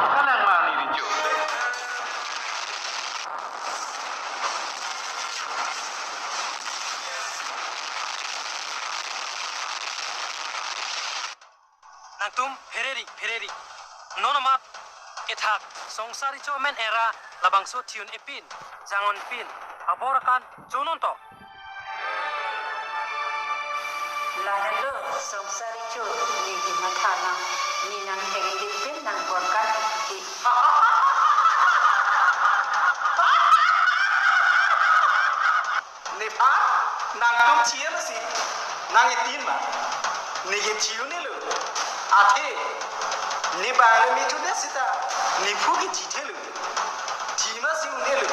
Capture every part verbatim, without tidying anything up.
Kalang ma ni rijo. Nangtum phereri, phereri. Non amat kethak Songsar Recho amen era labangso Thiyun Epin, Jangon Pin, abor akan chonon to. Lahelo Songsar Recho, ne kematha nang, ne nang hengdil pin nang borkan di. Nephan nangtum thiye masi, nang etin ma, ne kethiu nelo. Athe ne bang le mithu de sita, nephu kethithelo. Thi masi unelo.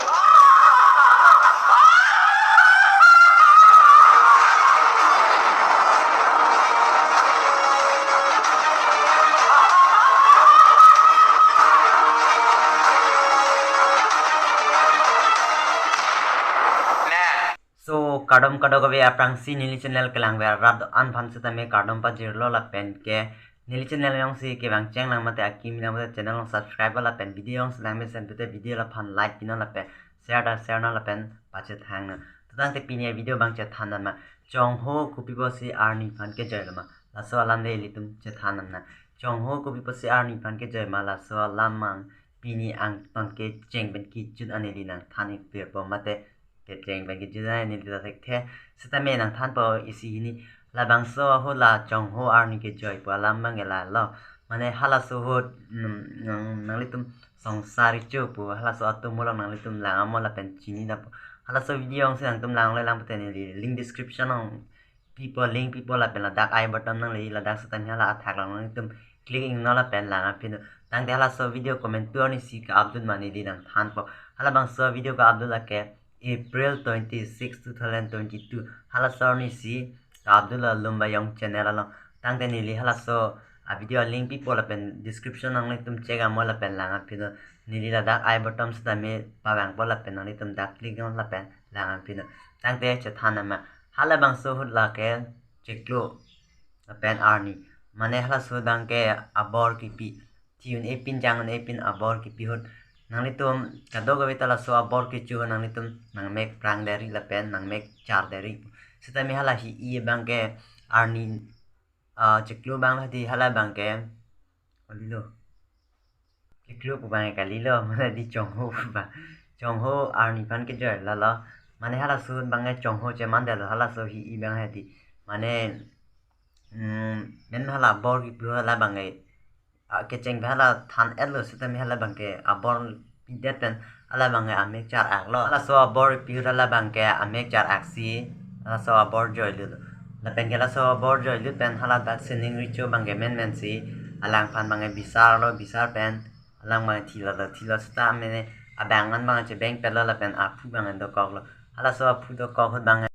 So, kardom kadokave aphrangsi neli channel kelangver rat an aphan sitame kardom pajirlo lapen ke neli channel jongsi kevang cheng lang mate akimi lang mate channel along subscribe lapen video jongsi langmesen pute video laphan like pinon lapen share ta share non lapen pachethang non. Tangte pini avideo abang chethan nang ma, Chongho kopi pusi arni aphan kejoi lo ma, laso alam le ilitum chethan nang na. Chongho kopi pusi arni aphan kejoi ma, laso alam abang pini angton kecheng pen kejut an neli nangthan ik pirpo mate kecheng pen kejut an neli ta thekthe. Sitame nangthanpo isi hini, labangso ahut la Chongho arni kejoi pu alam abang ke lalo. Mane halaso ahut, mm, nang, nanglitum Songsar Recho pu halaso atomo along nanglitum lang amo lapen chini dapo. Halaso video jongsi nangtum lang le lang pute neli link description along pipo, link pipo lapen ladak I button nangle ladak sitame hala athak along nanglitum click iknon lapen lang aphi non. Tangte halaso video komantu arnisi ka-upload ma neli nangthanpo. Halabangso video ka-upload lake April twenty-six, two thousand twenty-two. Halaso arnisi ka-upload lo Lumbayong channel along. Tangte neli halaso avideo link pipo lapen description along nanglitum check amo lapen lang aphi non. Neli ladak I button sitame pavangpo lapen nanglitum dak click non lapen lang aphi non. Tangte chethan nang ma, halabangso ahut lake chiklo lapen arni. Mane halaso ahut abang ke abor kipi, Thiyun Epin Jangon Epin abor kipi ahut. Nanglitum kadokave ta laso abor kecho ahut nanglitum nangmek prang deri lapen nangmek char deri. Sitame hala hi-i abang ke arni, ah, chiklo abang hadi hala abang ke, kalilo. Chiklo pu abang kalilo, mane di Chongho pu abang. Chongho arni aphan kejoi lalo. Mane halaso ahut abang ke Chongho chemandetlo, halaso hi-i abang hadi. Mane, mm, men hala abor kipi hala abang ke, ah, kecheng pen hala than-etlo sitame hala abang ke abor pidet pen hala abang ke amek char-aklo. Halaso abor kipi ahut hala abang ke amek char-aksi, halaso abor joilut. Lapen ke halaso abor joilut pen haladak Sining Recho abang ke menmensi alangphan abang ke bisarlo, bisar pen alang abang thilalo, thilo sitame abang an abang chebeng petlo lapen aphu abang dokoklo. Halaso aphu dokok ahut abang,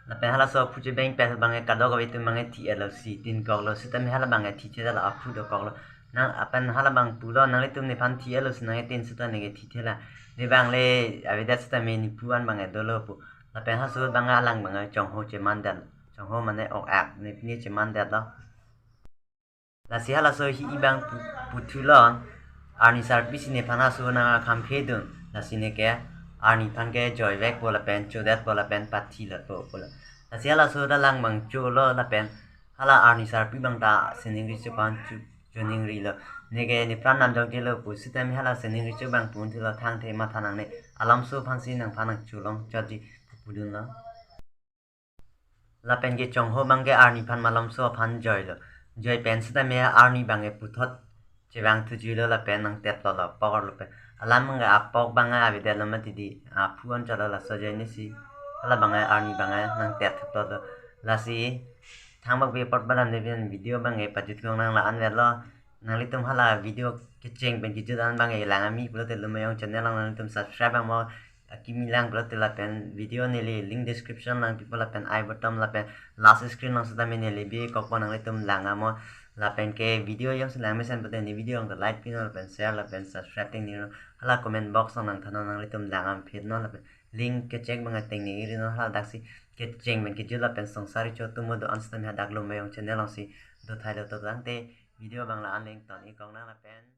lapen halaso aphu chebeng pet ahut abang kadokave atum abang thi-etlo si tin koklo sitame hala abang thithe la aphu dokoklo. Nang lapen hala abang pulo, nanglitum nephan thi-etlo si nang etin sita ne ke thithe la. Ne abang le avedet sitame nephu an abang dolo pu. Lapen halaso ahut abang alang abang Chongho chemandet. Chongho mane ok-ak, ne pine chemandetlo. Lasi halaso hi-i abang pu-, puthulo, arni sarpi si nephan halaso nangkhamphe dun. Lasi ne ke arni aphan kejoi vekpo lapen chodetpo lapen pathi lapo pulo. Lasi halaso ahut alang abang cholo lapen hala arni sarpi abang ta Sining Recho aphan cho-, choningrilo. Ne ke nepran namjok jelo pu sitame hala Sining Recho abang punthulo, thangthe matha nangne, alamso aphansi nangphan nangcholong chotji pu pudunlo. Lapen ke Chongho abang ke arni aphan malomso aphan joilo. Joi pen sitame arni abang ke puthot chevang thujuilo lapen nangtetlolo, apok arlo pen. Alam abang ke apok abang ke avedetlo mati di, aphu an chalo laso ajoine si hala abang ke arni abang ke nangtet thuklolo. Lasi thangbak bi apot badan de bin video abang ke pajut long nang la-an verlo. Nanglitum hala video kecheng pen kejut an abang ke lang ami pulote Lumbayong channel along nanglitum subscribe amo, akimi lang pulote lapen video neli link description along pipo lapen I button lapen last screen along sitame neli bikokpo, nanglitum lang amo. Lapen ke video jongsi langmesen pute ne video along like pinon lapen share lapen subscribe tengne non. Hala comment box along nangthannon, nanglitum lang am phitnon lapen link kecheng abang tengne irinon. Haladak si kecheng pen kejut lapen Songsar Recho atomo do-an sitame hadak Lumbayong channel alongsi dothailo. To tangte video abang la-an le ington-ik kok nang lapen